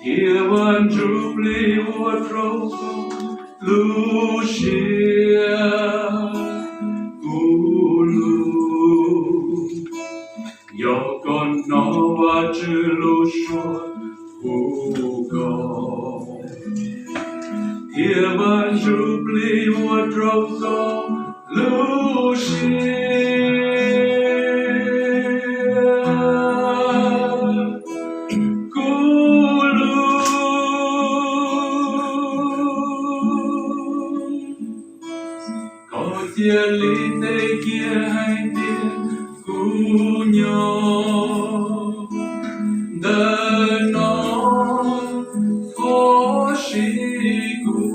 Qhia Vaj Ntsuj Plig ua rau koj lub siab kub lug. Yog koj hnov Vajtswv lub suab hu koj, qhia Vaj Ntsuj Plig ua rau koj lub siab kub lug. Koj cia li teb kiag hais tias, kuv nyob ntawm no, thov siv kuv.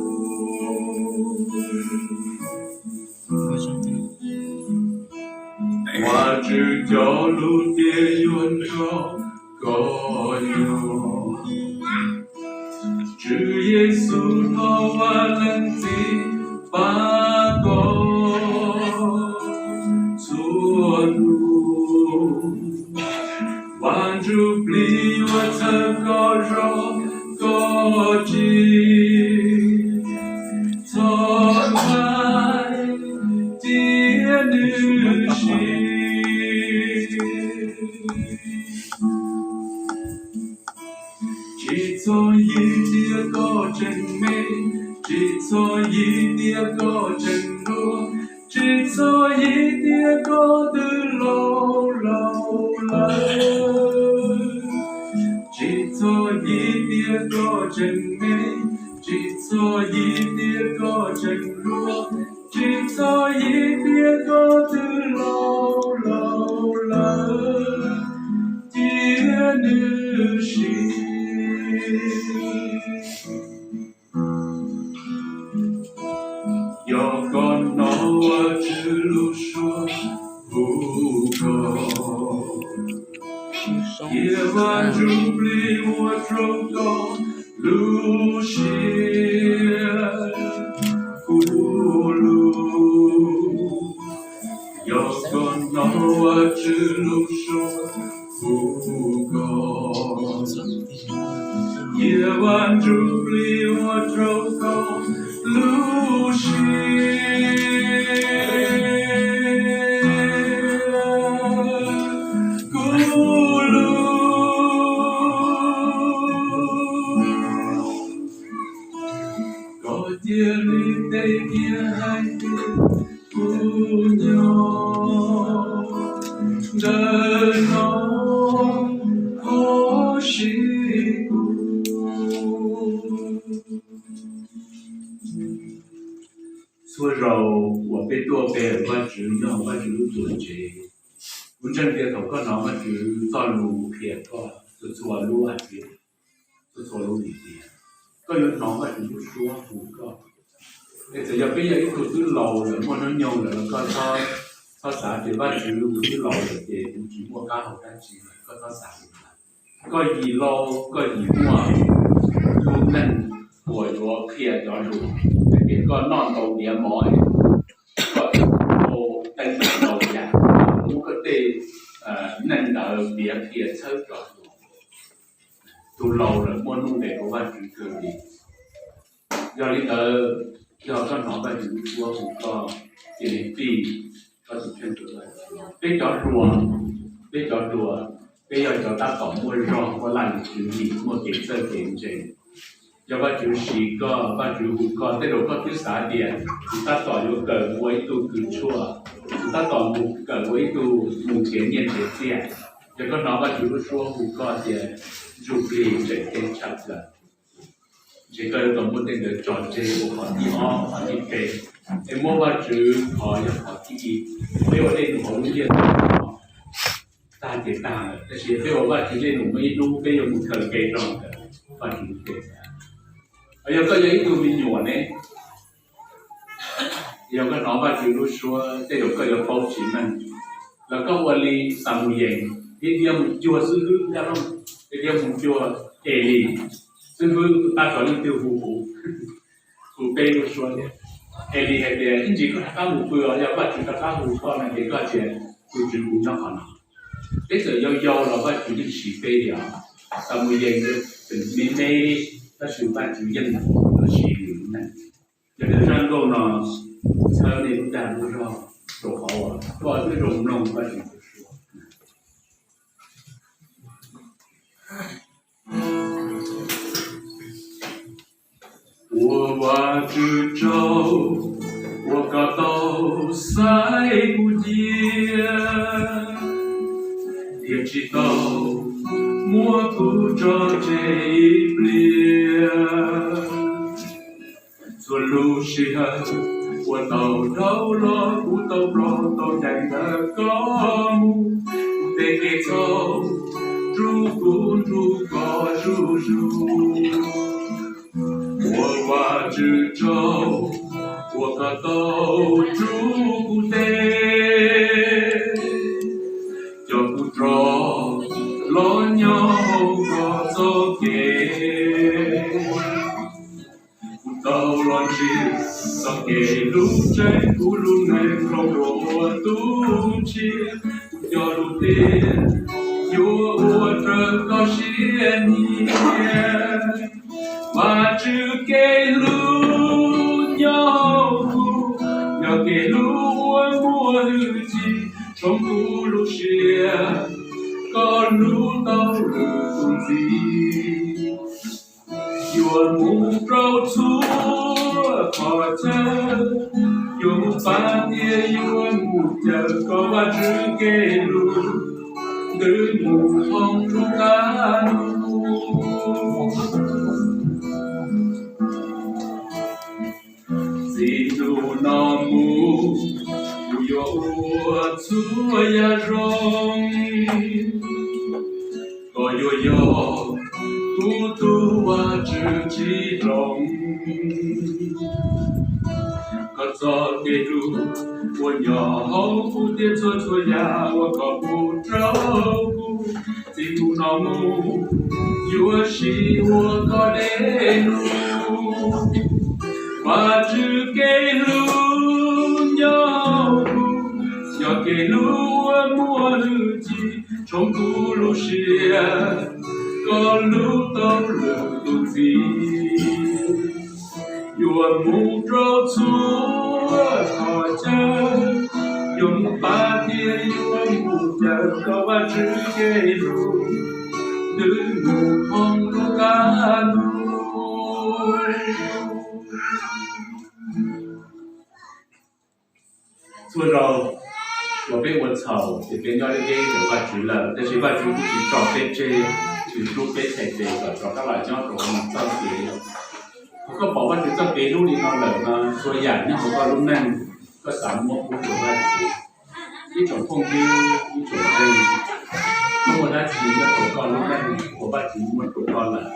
Vajtswv cov lus tias yuav nrog koj nyob. Tswv Yexus thov Vaj Leej Txiv pab koj txhua hnub. Vaj Ntsuj Plig yuav txhawb koj zog, koj tsis txhob ntshai, cia nws siv. Tsis txhob yig tias koj tseem me, tsis txhob yig tias koj tseem hluas, tsis txhob yig tias koj twb laus laus lawm. Tsis txhob yig tias koj tseem me, tsis txhob yig tias koj tseem hluas, tsis txhob yig tias koj twb laus laus lawm, cia nws siv. Yog koj hnov Vajtswv lub suab hu koj, qhia Vaj Ntsuj Plig ua rau koj lub siab kub lug. Yog koj hnov Vajtswv lub suab hu koj, qhia Vaj Ntsuj Plig ua rau koj lub siab kub lug. Koj cia li teb kiag hais tias, kuv nyob ntawm no, thov siv kuv. Txhua zaus uas peb tuaj pe hawm Vajtswv nyob hauv Vajtswv lub tuam tsev, kuv ntseeg tias thaum koj hnov Vajtswv txoj lus qhia koj txhua txhua lub hais tias, txhua txhua lub hais tias, koj yuav hnov Vajtswv lub suab hu koj. Es txawm yog peb yog ib tug twb laus lawm muaj hnub nyoog lawm los koj txhob xav tias Vajtswv kuv twb laus lawm ces kuv tsis muaj qab hau dab tsi lawm, koj txhob xav li ntawd. Koj yim laus koj yim muaj lub neej uas yuav qhia cov hluas, hais tias koj noj ntau diav mov, koj ua teeb meem ntau yam, muab koj tej neej ntawd piav qhia txhawb cov hluas. Tus laus lawm muaj nuj nqis rau Vajtswv kawg li. Yog li ntawd, yog koj hnov Vajtswv lub suab hu koj, cia li fij koj tus kheej rau Vajtswv. Peb cov hluas, peb cov hluas, peb yog cov tab tom muaj zog, muaj laj lim tswv yim, muaj kev txawj kev ntse. Yog Vajtswv siv koj, Vajtswv hu koj, tej zaum koj twb xav tias kuv tab tom yuav kawm ua ib tug kws tshuaj, kuv tab tom mus kawm ua ib tug mus nrhiav nyiaj nrhiav txiaj. Yog koj hnov Vajtswv lub suab hu koj tias, Ntsuj Plig tseem ceeb tshaj plaws, ntshe koj yuav tau muab tej ntawd tso tseg ua qhov thib ob, qhov thib peb, es muab Vajtswv qhov yog qhov thib ib. Peb ua dej num hauv lub ntiaj teb no tag ces tag lawm, tab sis peb ua Vajtswv dej num muaj ib hnub peb yuav mus kawm kev zoo ntawm Vajtswv lub teb. Yog koj yog ib tug me nyuam ne, yog koj hnov Vajtswv lub suab tej zaum koj yuav paub tsis meej, los koj ua li Xamuyees, thiab thiaj mus cuag xib hwb Dab Rooj, thiab thiaj mus cuag Elis. Xib hwb tab tom leej twg hu kuv, hu peb lub suab thiab. Elis hais tias, ib ntsis koj rov qab mus pw os, yog Vajtswv rov qab hu koj no ces koj tias, tus Tswv kuv nyob qhov no. Peb txawm yau yau los Vajtswv yeej siv peb li os. tau mus yees me me, tab sis Vajtswv yeej yuav siv nws lub neej. Yog li zaj nkauj no txhawb nej lub dag lub zog rau qhov uas koj twb zoo mloog Vajtswv txoj lus. Ua Vajtswv tsaug uas koj tau xaiv kuv cia, thiaj tsis tau muab kuv tso tseg ib pliag. Txhua lub sij hawm uas tau dhau los kuv tau plob tau ncaim ntawm koj mus, kuv tej kev txhaum rub kuv nrug koj zuj zus. Ua Vajtswv tsaug uas koj tau rub kuv tej, coj kuv rov los nyob hauv koj txoj kev. Kuv tau los ntsib txoj kev hlub tseeb, kuv lub neej hloov dua ua tus tshiab, kuv cov lus tiag yuav ua rau koj siab nyiam. Vajtswv kev hlub nyob hauv kuv, yog kev hlub uas muaj hwj chim, tshoov kuv lub siab, koj hlub tau lwm tus ntxiv. Yuav mus rau txhua qhov chaw, yuav mus pab thiab yuav mus caw koj Vajtswv kev hlub, twb mus thoob lub qab ntuj. Txij ntuj no mus, kuv yuav ua txhua yam zoo, koj yuav yog kuv tus Vajtswv tsis hloov. Koj txoj kev hlub uas nyob hauv kuv thiab txhua txhua yam uas koj pub rau kuv, txij ntuj no mus yuav siv ua koj dej num. Vajtswv kev hlub nyob hauv kuv, yog kev hlub uas muaj hwj chim, tshoov kuv lub siab, koj hlub tau lwm tus ntxiv. Yuav mus rau txhua qhov chaw, yuav mus pab thiab yuav mus caw koj Vajtswv kev hlub, twb mus thoob lub qab ntuj. Txhua zaus uas peb ua txhaum ces peb nyob deb deb ntawm Vajtswv lawm, tab sis Vajtswv kuj tsis tso peb tseg, tsis hlub peb txhais tes kom rov qab los nyob rau hauv nws txoj kev. Thaum koj pom Vajtswv txoj kev hlub li no lawm no, txhua yam nyob hauv koj lub neej koj xav muab pub rau Vajtswv. Ib tsoom phooj ywg, ib tsoom phooj ywg, muaj dab tsi nyob rau koj lub neej uas Vajtswv muab rau koj lawm,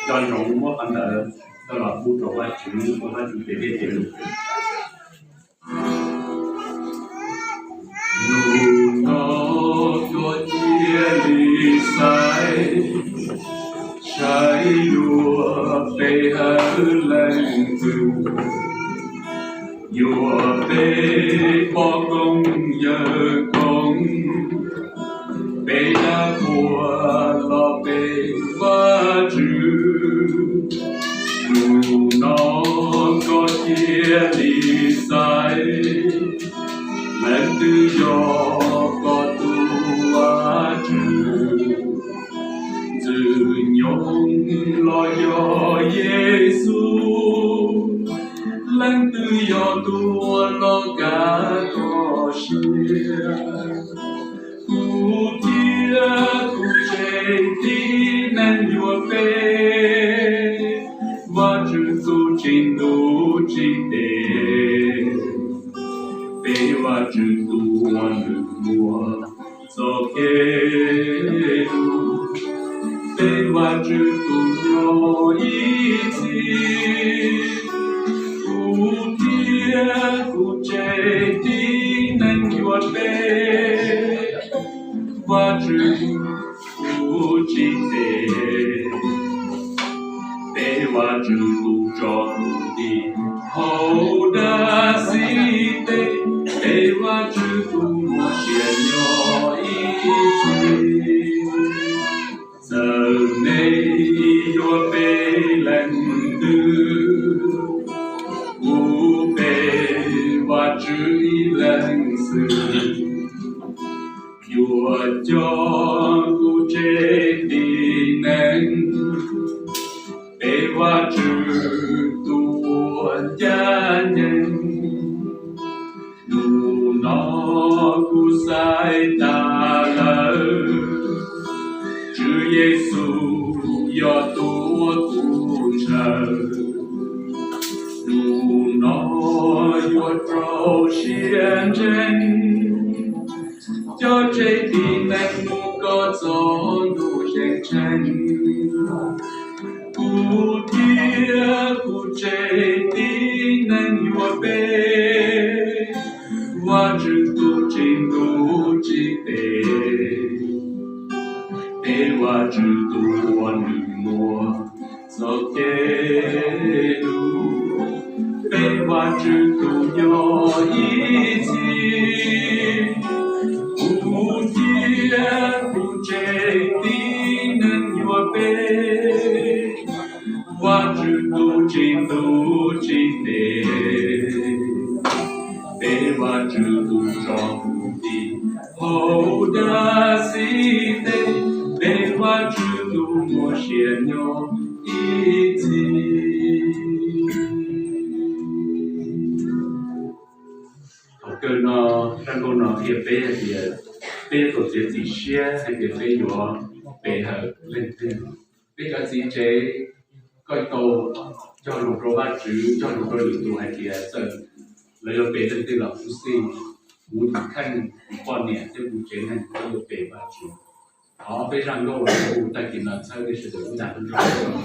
nco ntsoov muab qhov ntawd coj los pub rau Vajtswv, ua Vajtswv tes dej tes lus. Hnub no koj cia li xaiv, saib yuav peb haiv leej twg, yuav peb poj koob yawg koob, peb dab qhuas los peb Vajtswv. Hnub no koj cia li xaiv, leej twg yog koj tus Vajtswv. Ntxwg Nyoog los yog Yexus, leej twg yog tus uas los kav koj siab. Kuv thiab kuv tsev tib neeg yuav pe Vajtswv tus tsim ntuj tsim tes, pe Vajtswv tus uas nws muaj txoj kev hlub, pe Vajtswv tus nyob ib txhis. Kuv thiab kuv tsev tib neeg yuav pe Vajtswv tus tsim tes, pe Vajtswv tus tso tus nti hauv dab xib teg, pe Vajtswv tus muaj sia nyob ib txhis. Txawm Peb Vajtswv tus uas ncaj ncees, hnub no kuv xaiv tas lawm, Tswv Yexus yog tus uas kuv ntshaw. Hnub no yuav rau siab ntseeg, cov tsev tib neeg mus koj txoj ntuj ceeb tsheej. Kuv thiab kuv tsev tib neeg yuav pe Vajtswv tus tsis ntuj tsis tes, pe Vajtswv tus uas nws muaj txoj kev lus, pe Vajtswv tus nyob ib txhis. Kuv thiab kuv tsev tib neeg yuav pe Vajtswv tus tsis ntuj tsis tes, pe Vajtswv tus tso mus tim hauv dab xib teb, pe Vajtswv tus muaj sia nyob ib txhis. Thaum kawg no, zaj nkauj no qhia peb hais tias peb yuav tau txiav txim siab hais tias peb yuav pe hawm leej twg. Peb cov txiv tsev, koj tau cog lus rau Vajtswv, cog lus rau lwm tus hais tias txawm lawv yuav pe leej twg los kuv xij, kuv tus kheej, kuv poj niam thiab kuv tsev neeg kuv yuav pe Vajtswv. Thov peb zaj nkauj los ua tag kis no txhawb peb sawv daws lub dag lub zog.